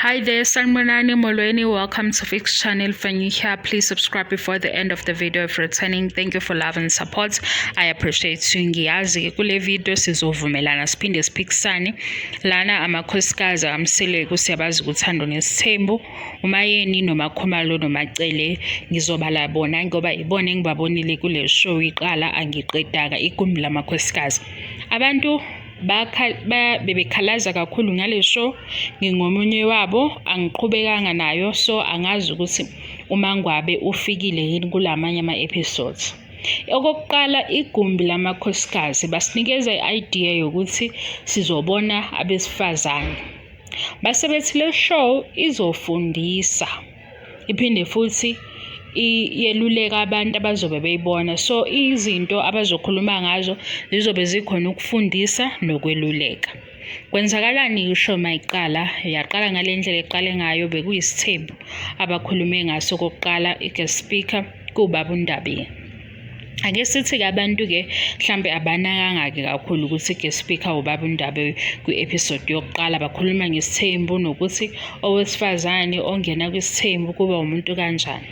Hi there, Sanibonani Molweni. Welcome to Fix Channel. If you're new here, please subscribe before the end of the video. If returning, thank you for love and support. I appreciate you. Ngiyazi ke kule video sizovumelana siphinde siphikisane. Lana amakhosikazi aMseleku siyabazi uThando nesithembu. UMaYeni noMaKhumalo noMaCele ngizobala bona ngoba ibona engibabonile kule show iqala angiqedaka igumbi lamakhosikazi. Abantu bebekhalaza kakhulu ngale show, ngingomunye wabo, angiqhubekanga nayo, so angazi ukuthi uMaNgwabe ufikile yini kulamanye ama-episodes. Okokuqala, igumbi lamakhosikazi basinikeza i-idea yokuthi sizobona abesifazane. Base bethi le show izofundisa iphinde futhi yeluleka abantu abazobe beyibona, so izinto abazokhuluma ngazo zizobe zikhona ukufundisa nokweluleka. Kwenzakalani isho mayiqala? Yaqala ngale ndlela eqale ngayo, bekuyisithembu abakhulume ngaso okokuqala, i-guest speaker kuwubaba uNdabeni. Ake sithi-ke abantu-ke mhlampe abanakanga-ke kakhulu ukuthi i-guest speaker ubaba uNdabe kwi-episode yokuqala bakhuluma ngesithembu nokuthi owesifazane ongena kwisithembu kuba umuntu kanjani.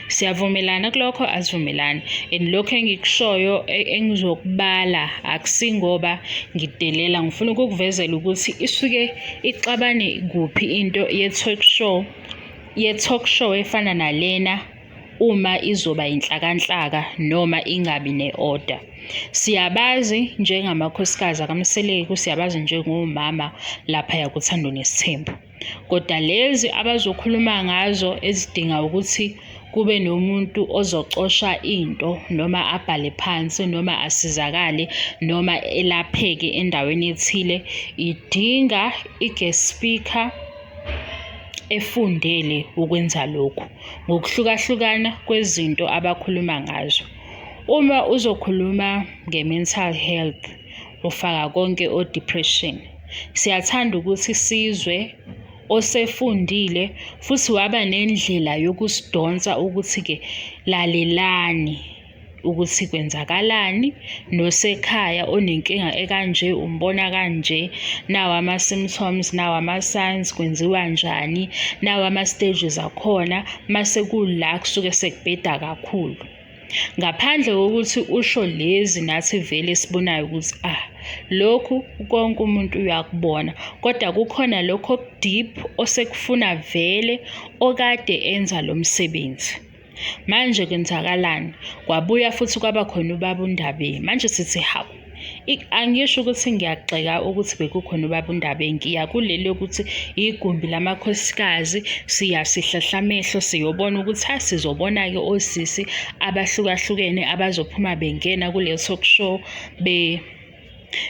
Siyavumelana kulokho? Asivumelani. And lokhu engikushoyo engizokubala akusingoba ngidelela, ngifuna ukukuvezela ukuthi isuke ixabane kuphi into ye-talk show, ye-talk show efana nalena uma izoba inhlakanhlaka noma ingabi ne-order. Siyabazi njengamakhosikazi akaMseleku, siyabazi njengomama laphaya kuThando Nesithembu. Kodwa lezi abazokhuluma ngazo ezidinga ukuthi kube nomuntu ozocosha into noma abhale phansi noma asizakale noma elapheke endaweni ethile, idinga i-guest speaker efundele ukwenza lokhu ngokuhlukahlukana kwezinto abakhuluma ngazo. Uma uzokhuluma nge-mental health, ufaka konke o-depression. Siyathanda ukuthi sizwe osefundile futhi waba nendlela yokusidonsa ukuthi-ke lalelani ukuthi kwenzakalani nosekhaya onenkinga ekanje umbona kanje, nawa ama-symptoms, nawa ama-signs, kwenziwa njani, nawa ama-stages akhona, mase kula kusuke sekubheda kakhulu. Ngaphandle kokuthi usho lezi nathi vele esibonayo ukuthi ah lokhu konke umuntu uyakubona, kodwa kukhona lokho oku-deep osekufuna vele okade enza lo msebenzi. Manje kwenzakalani? Kwabuya futhi kwaba khona ubaba uNdabeni. Manje sithi hawu, angisho ukuthi ngiyagxeka ukuthi bekukhona ubaba uNdabeni, ngiya kuleli yokuthi igumbi lamakhosikazi siyasihlahla amehlo siyobona ukuthi ha sizobona-ke osisi abahlukahlukene abazophuma bengena kule talk show be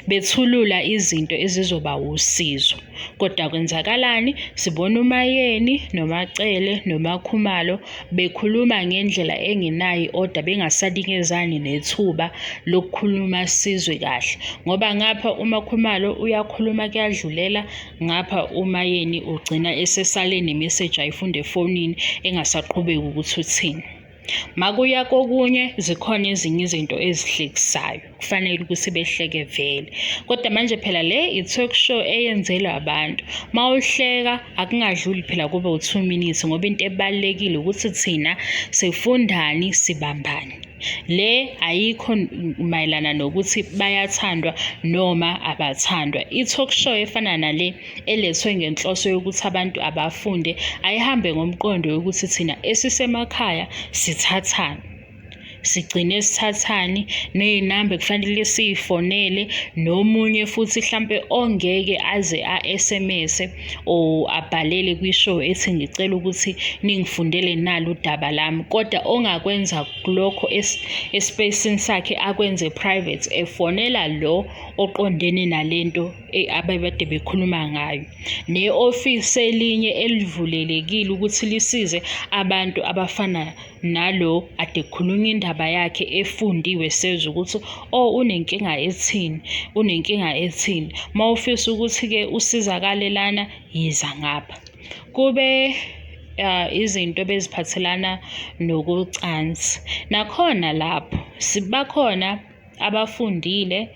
bethulula izinto ezizoba wusizo. Kodwa kwenzakalani? Sibona uMaYeni noMaCele noMaKhumalo bekhuluma ngendlela engenayo i-order, bengasanikezani nethuba lokukhuluma sizwe kahle. Ngoba ngapha uMaKhumalo uyakhuluma kuyadlulela, ngapha uMaYeni ugcina esesale nemeseji ayifunda efonini engasaqhubeki ukuthi uthini. Makuya kokunye zikhona ezinye izinto ezihlekisayo, kufanele ukuthi behleke vele. Kodwa manje phela le i-talk show eyenzelwa abantu. Mawuhleka akungadluli phela kube u-2 minutes ngoba into ebalulekile ukuthi thina sifundani sibambani. Le ayikho mayelana nokuthi bayathandwa noma abathandwa. I-talk show efana nale elethwe ngenhloso yokuthi abantu abafunde ayihambe ngomqondo yokuthi thina esisemakhaya sithathani, sigcine sithathani, ney'namba ekufanele siy'fonele, nomunye futhi hlampe ongeke aze a-SMS or abhalele kwi-show ethi ngicela ukuthi ningifundele nalu udaba lami, kodwa ongakwenza lokho espacini sakhe akwenze private efonela lo oqondene nalento abebede bekhuluma ngayo. Ne-ofisi elinye elivulelekile ukuthi lisize abantu abafana nalo ade kukhulunywa indaba yakhe efundiwe sezwe ukuthi oh unenkinga ethini, unenkinga ethini. Uma ufisa ukuthi-ke usizakale lana, yiza ngapha. Kube izinto ebeziphathelana nokocansi. Nakhona lapho sibakhona. Abafundile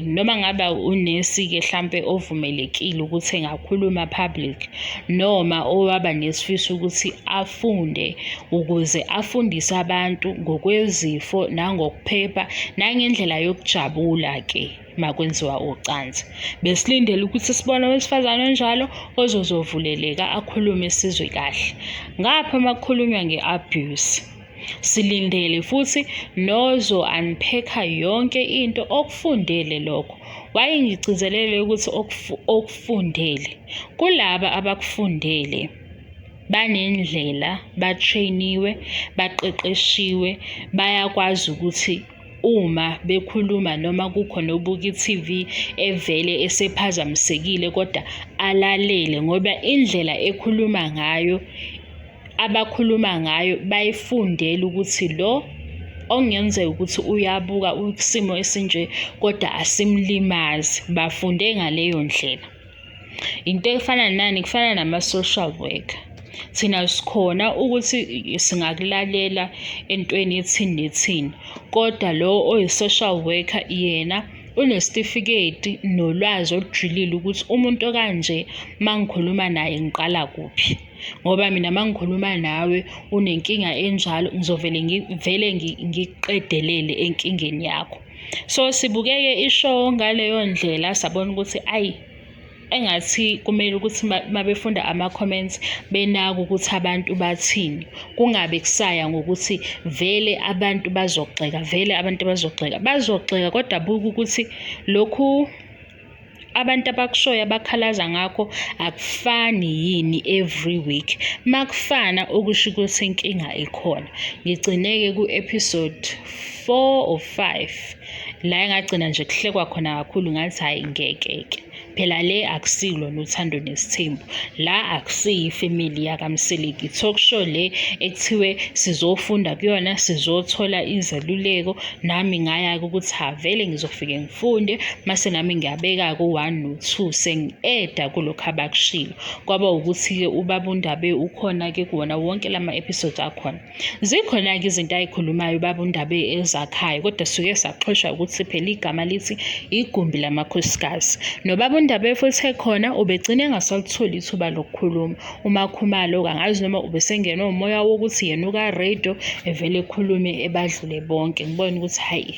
noma ngabe unesi-ke hlampe ovumelekile ukuthi engakhuluma public noma owaba nesifiso ukuthi afunde ukuze afundise abantu ngokwezifo nangokuphepha nangendlela yokujabula-ke makwenziwa ucansi. Besilindele ukuthi sibone owesifazane onjalo ozozovuleleka akhulume sizwe kahle. Ngapha makukhulunywa nge-abuse, silindele futhi nozo-unpack-a yonke into okufundele lokho. Wayengigcizelele ukuthi okufundele. Kulaba abakufundele banendlela, ba-train-iwe, baqeqeshiwe, bayakwazi ukuthi uma bekhuluma noma kukhona obuka i-TV evele esephazamisekile kodwa alalele ngoba indlela ekhuluma ngayo abakhuluma ngayo bayifundele ukuthi lo okungenzeka ukuthi uyabuka isimo esinje kodwa asimlimazi, bafunde ngaleyo ndlela. Into efana nani? Kufana nama-social worker. Thina sikhona ukuthi singakulalela entweni ethini nethini, kodwa lo oyi-social worker yena unesitifiketi nolwazi olujulile ukuthi umuntu okanje uma ngikhuluma naye ngiqala kuphi. Ngoba mina uma ngikhuluma nawe unenkinga enjalo ngizovele ngivele ngikuqedelele enkingeni yakho. So sibukeke ishow ngaleyo ndlela sabona ukuthi ayi engathi kumele ukuthi mabefunda ama-comments benake ukuthi abantu bathini, kungabe kusaya ngokuthi vele abantu bazogxeka, vele abantu bazogxeka. Bazogxeka kodwa buka ukuthi lokhu abantu abakushoyo abakhalaza ngakho akufani yini every week. Makufana okusho ukuthi inkinga ikhona. Ngigcine-ke ku-episode 4 or 5 la engagcina nje kuhlekwa khona kakhulu ngathi hhayi ngeke-ke. Phela le akusilona uthando nesithembu, la akusiyo ifemeli yakaMseleku, i-talk show le ekuthiwe sizofunda kuyona, sizothola izeluleko. Nami ngaya-ke ukuthi ha vele ngizofike ngifunde, mase nami ngiyabeka-ke u-one no-two sengi-eda kulokhu abakushilo. Kwaba ukuthi-ke ubaba uNdabe ukhona-ke kuwona wonke lama-episodes akhona. Zikhona-ke izinto ayikhulumayo ubaba uNdabe ezakhayo kodwa suke saxhoshwa ukuthi phela igama lithi igumbi lamakhosikazi. Nobaba uNdabe futhi ekhona ubegcine engasalitholi ithuba lokukhuluma. UMaKhumalo-ke angazi noma ubesengenwe umoya wokuthi yena uka-radio evele ekhulume ebadlule bonke. Ngibone ukuthi hhayi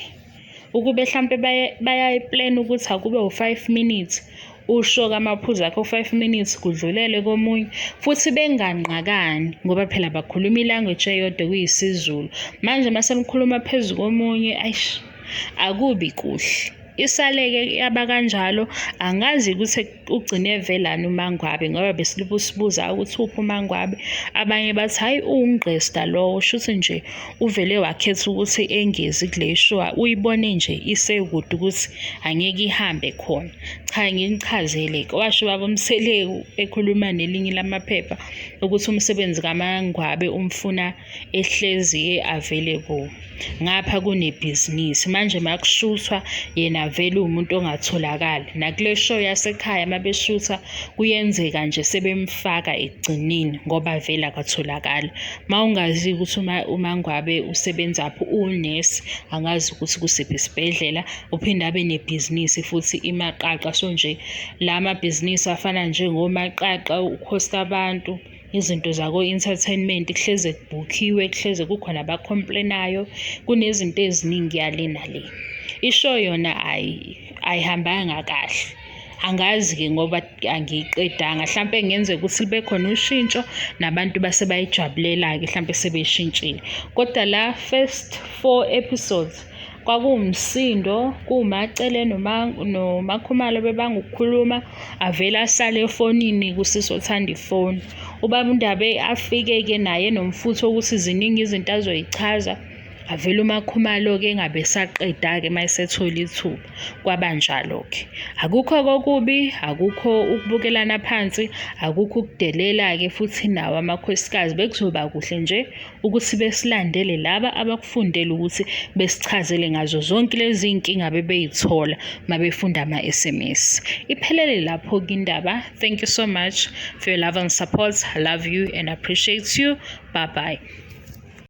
ukube hlampe bayayiplena ukuthi akube u-5 minutes usho-ke amaphuzu akho u-5 minutes kudlulele komunye futhi benganqakani ngoba phela bakhuluma ilanguage eyodwa kuyisiZulu. Manje uma senikhuluma phezu komunye eish akubi kuhle. Isaleke yaba kanjalo angazi ukuthi ugcine evelani uMangwabe ngoba besilokhu sibuza ukuthi uphi uMangwabe, abanye bathi hhayi uwungqesta lowo, shuthi nje uvele wakhetha ukuthi engezi kule show, uyibone nje isekude ukuthi angeke ihambe khona. Cha nginichazele-ke, washo ubaba uMseleku ekhuluma nelinye lamaphepha ukuthi umsebenzi kaMangwabe umfuna ehlezi e-available. Ngapha kunebhizinisi manje makushuthwa yena vele uwumuntu ongatholakali. Nakule show yasekhaya uma beshutha kuyenzeka nje sebemfaka ekugcineni ngoba vele akatholakali. Uma ungazi ukuthi uMangwabe usebenzaphi, uwunesi, angazi ukuthi kusiphi isibhedlela, uphinde abe nebhizinisi futhi iMaqaqa. So nje la mabhizinisi afana njengoMaqaqa ukhosta abantu. Izinto zako-entertainment kuhleze kubhukhiwe, kuhleze kukhona aba-complain-ayo, kunezinto eziningi yale nale. Ishow yona ayihambanga kahle. Angazi-ke ngoba angiyiqedanga, hlampe kungenzeka ukuthi libe khona ushintsho nabantu base bayijabulela-ke hlampe sebeshintshile. Kodwa la first 4 episodes kwakuwumsindo, kuwuMaCele noMaKhumalo bebanga ukukhuluma, avele asale efonini kusisi othanda ifoni. Ubaba uNdabe afike-ke naye enomfutho wokuthi ziningi izinto azoyichaza, avele uMaKhumalo-ke engabe esaqeda-ke uma esethola ithuba. Kwaba njalo-ke. Akukho kokubi, akukho ukubukelana phansi, akukho ukudelela-ke futhi nawo amakhosikazi bekuzoba kuhle nje ukuthi besilandele laba abakufundele ukuthi besichazele ngazo zonke lezi iy'nkinga bebey'thola uma befunda ama-SMS. Iphelele lapho-ke indaba. Thank you so much for your love and support. I love you and appreciate you. Bye bye.